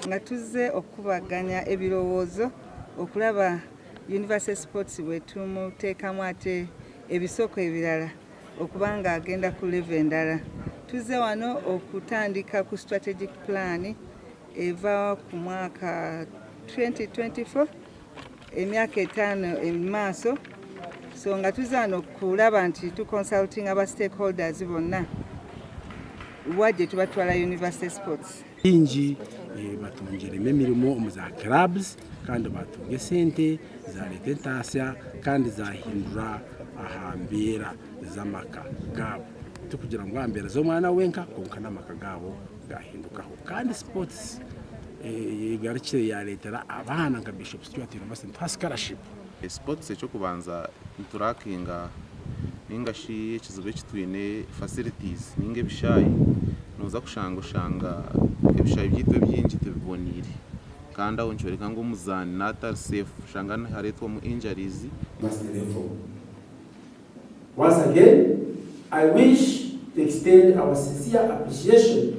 Nga tuzze okukubaganya ebirowoozo okulaba University Sports bwetumuteekamu ate ebisoko ebirala okuba nga agenda ku level endala. Tuzze wano okutandika ku strategic plan eva ku mwaka 2024, emyaka 5 emaaso. So nga tuzze wano kulaba nti tuconsulting aba stakeholders bonna wa gye tubatwala University Sports. Baingi batungiremu emirimo omu za clubs kandi batunga esente zareeta entaasya kandi zahindura aha mbeera z'amaka gaabo. Tikugira ngu aha mbeera z'omwana wenka kwonka n'amaka gaabo gahindukaho. Kandi sports egarukire yareetera abaana nka Bishop Stuart University nituha scholarship. Sports, ekyokubanza nitulackinga ninga shi ekizibu eki twine, facilities ninga ebishaayi. Noza kushanga oshanga ebishaayi byaitu ebingi tibiboniire, kandi aho nikyoreka ngu omuzaani natari safe, oshanga nihareetwamu injuries. University level. Once again, I wish to extend our sincere appreciation